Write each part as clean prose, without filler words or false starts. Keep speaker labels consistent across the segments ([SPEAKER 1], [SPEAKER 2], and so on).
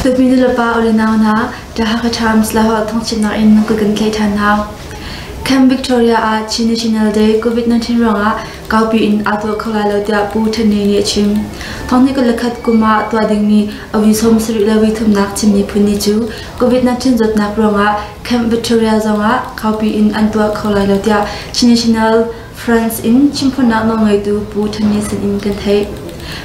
[SPEAKER 1] Dawtmi nulepa ulenau hna, The Hakha Times Lahawh thawngchimnak in nan kut kan tlaih ṭhan hna. Camp Victoria ah Chin National Day COVID-19 ruangah kaupi in aa tuah kho lai lo tiah Pu Than Ni nih a chim. Thonghnih 21 kum ah tuah dingmi a wi 70 le wi thumnak Chin miphun ni cu COVID-19 zawtnak ruangah Camp Victoria zongah kaupi in an tuah kho lai lo tiah Chin National France in chimphawnnak nawlngeitu Pu Than Ni sin in kan theih.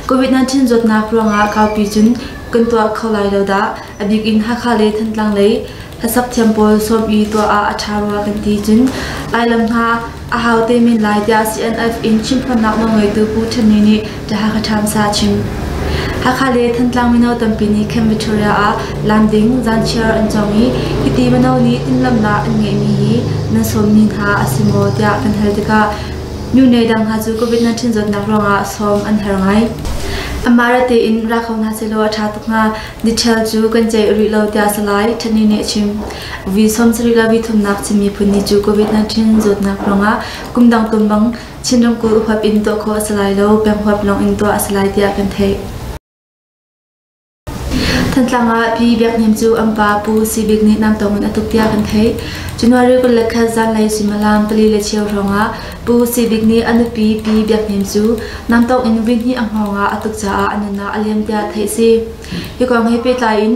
[SPEAKER 1] COVID-19 zawtnak ruangah kaupi cun kan tuah kho lai lo dah. A bik in Hakha le Thantlang lei hlasak thiam pawl sawm i tuah ah a ṭha rua kan ti cun Lailam hna a hau te men lai tiah CNF in chimphawnnak nawlngeitu Pu Than Ni nih The Hakha Times ah a chim. Hakha le Thantlang mino tampi nih Camp Victoria ah lam ding zanchiar an cawng i hiti mino nih tinlamnak an ngeihmi hi nan sawmmi hna a si maw tiah kan hal tikah Myone dang hna cu COVID-19 zawtnak ruangah sawm an har ngai. Amah ra tein ra kho hna sehlaw a ṭha tuk hnga. Detail cu kan ceih rih lo tiah Salai Thani nih a chim. Vi 70 le vi thumnak Chin miphun ni cu COVID-19 zawtnak ruangah kum dang tum bang Chin ramkulh huap in tuah khawh a si lai lo, peng huap lawng in tuah a si lai tiah kan theih. Thantlang ah Pi Biak Hnem cu an pa Pu Si Bik nih namtong in a tuk tiah kan theih. January 21 zanlei suimilam 4:15 hrawngah Pu Si Bik nih a nupi Pi Biak Hnem cu namtong in voi hnih a hngawng ah a tuk caah a nunnak a liam tiah theih a si. Hi kong he pehtlai in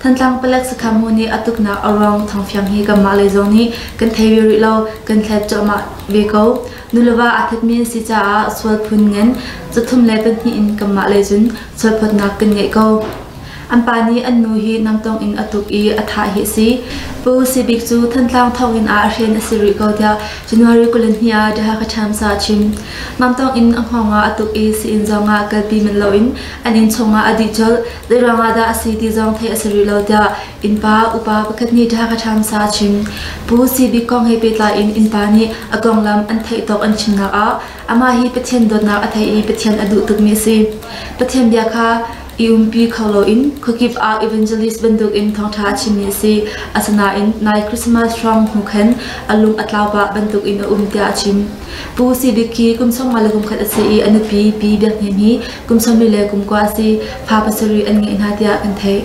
[SPEAKER 1] Thantlang palek sakhan hmu nih a tuknak a ruang thawngfiang hi kanmah lei zong nih kan thei ve rih lo, kan hlet cuahmah ve ko. Nuleva aa thatmi an si caah sual phun ngan 32 in kanmah lei cun sualphawtnak kan ngeih ko. An pa nih an nu hi namtong in a tuk i a thah hi a si. Pu Si Bik cu Thantlang thawnginn ah a hren a si rih ko tiah January 22 ah The Hakha Times ah a chim. Namtong in a hngawng ah a tuk i sii-inn zong ah kalpi manh loin an inn chungah a dih colh. Zeiruang ah dah a si ti zong theih a si rih lo tiah innpa upa pakhat nih The Hakha Times ah a chim. Pu Si Bik kong he pehtlai in innpa nih a konglam an theih tawk an chimnak ah amah hi Pathian dawtnak a thei i Pathian a duh tukmi a si. Pathian bia kha i umpi kho loin khuakip ah evangelist bantukin thawngṭha a chimmi a si. Asinain nai Christmas hrawng hnu khan a lung a tlau pah bantukin a um tiah a chim. Pu Si Bik hi kum 51 a si i a nupi Pi Biak Hnem hi kum 29 a si. Fa pasarih an ngeih hna tiah kan theih.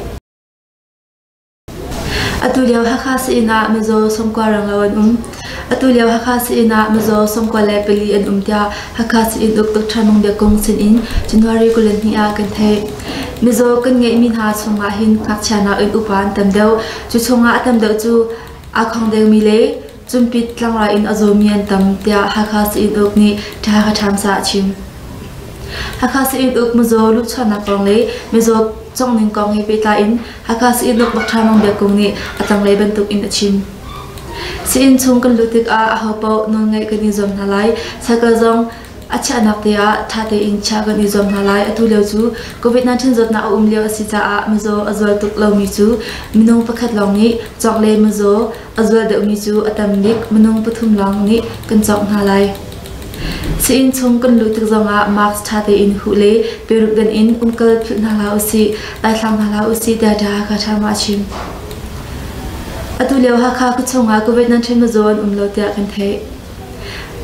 [SPEAKER 1] Atu lio Hakha sii-inn ah mizaw 90 renglo an um. Atu lio Hakha sii-inn ah mizaw 94 an um tiah Hakha sii-inn uk Dr. Mang Biak Kung sinin January 22 ah kan theih. Mizaw kan ngeihmi hna chungah hin ngakchia nakin upa an tam deuh. Cu chungah a tam deuh cu aa khong dengmi le cumpit tlangrai in a zawmi an tam tiah Hakha sii-inn uk nih The Hakha Times ah a chim. Hakha sii-inn uk mizaw luhchuahnak kong le mizaw cawngning kong he pehtlai in Hakha sii-inn uk Dr. Mang Biak Kung nih a tanglei bantuk in a chim. Sii-inn chung kan luh tikah ahopaoh nawlngaih kan i zuam hna lai. Cycle zong a chiahnak te ah ṭha tein chiah kan i zuam hna lai. Atu lio cu COVID-19 zawtnak a um lio a si caah mizaw a zual tuk lomi cu minung pakhat lawng nih cawk le mizaw a zual deuhmi cu a tam bik minung pathum lawng nih kan cawk hna lai. Sii-inn chung kan luh tik zongah mask ṭha tein huh le peruk-dan in umkal philh hna hlah usih, daithlang hna hlah usih tiah The Hakha Times ah a chim. Atu lio Hakha khuachung ah COVID-19 mizaw an um lo tiah kan theih.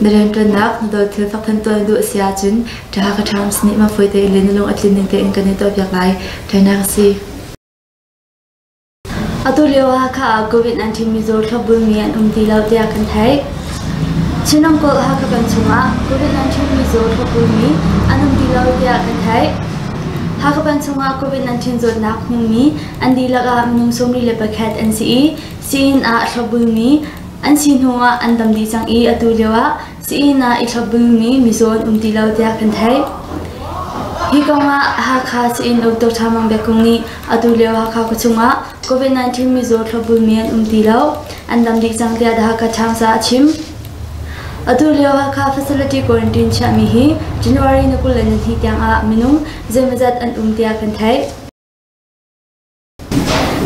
[SPEAKER 1] Na rianṭuannak, na dawt thil fakthan tuah na duh a si ahcun The Hakha Times nih mah fawi tein le na lung a tlin ning tein kan i tuahpiak lai. Ṭhainak a si.
[SPEAKER 2] Atu lio Hakha ah COVID-19 mizaw thlopbulmi an um ti lo tiah kan theih. Chin ramkulh Hakha peng chungah COVID-19 mizaw thlopbulmi an um ti lo tiah kan theih. Hakha peng chungah COVID-19 zawtnak hmumi an dihlak ah minung 41 an si i sii-inn ah thlopbulmi an si hnu ah an dam dih cang i atu lio ah Sii-inn ah i thlopbulmi mizaw an um ti lo tiah kan theih. Hi kong ah Hakha sii-inn uk Dr. Mang Biak Kung nih atu lio Hakha khuachung ah COVID-19 mizaw thlopbulmi an um ti lo, an dam dih cang tiah The Hakha Times ah a chim. Atu lio Hakha facility quarantine chiahmi hi January ni 22 tiang ah minung zeimawzat an um tiah kan theih.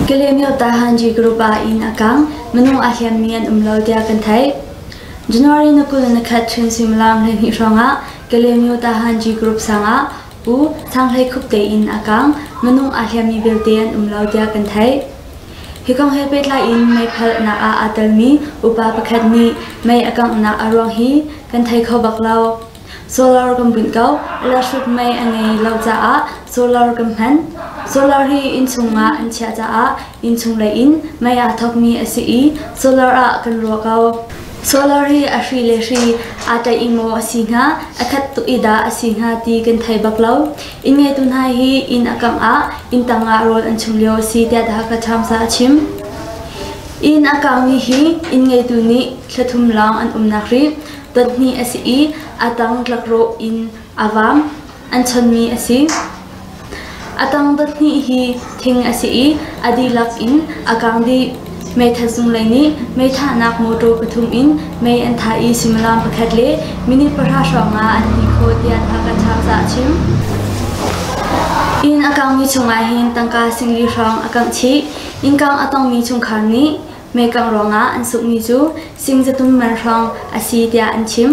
[SPEAKER 2] Kalaymyo Tahanji Group ah inn a kang, minung aa hliammi an um lo tiah kan theih. January ni 21 chun suimilam 12 hrawngah Kalaymyo Tahanji Group sang ah Pu Sang Hlei Khup te inn a kang, minung aa hliammi belte an um lo tiah kan theih. Hi kong he pehtlai in meiphalnak ah aa telmi upa pakhat nih mei a kanghnak a ruang hi kan thei kho bak lo. Solar kan bunh ko. Electric mei a ngei lo caah solar kan hman. Solar hi innchung ah an chiah caah innchung lei in mei aa thawkmi a si i solar ah kan ruah ko. Solar hi a hri le hri aa tlaih i maw a si hnga, a khat tuk i dah a si hnga ti kan thei bak lo. Inn ngeitu hna hi inn a kangh ah inn tang ah rawl an chum lio a si tiah The Hakha Times ah a chim. Inn a kangmi hi inn ngeitu nih thla thum lawng an umnak rih dot hnih a si i a tang tlakrawh in a vam an chonmi a si. A tang dot hnih hi thing a si i a dihlak in a kang dih. Meithal zung lei nih meithahnak mawṭaw pathum in mei an thah i suimilam pakhat le minute pahra hrawngah an hnih khawh tiah Hakha Times ah a chim. Inn a kangmi chungah hin tangka singli hrawng a kangh chih. Innkang a tongmi chungkhar nih meikangh ruangah an sunghmi cu sing zatum man hrawng a si tiah an chim.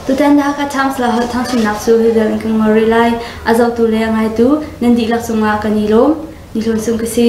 [SPEAKER 2] Tutan Hakha Times la holh thangchimnak cu hi vial in kan ngol rih lai. A zohtu le a ngaitu nan dihlak cungah kan i lawm. Ni Hlawn Sung ka si.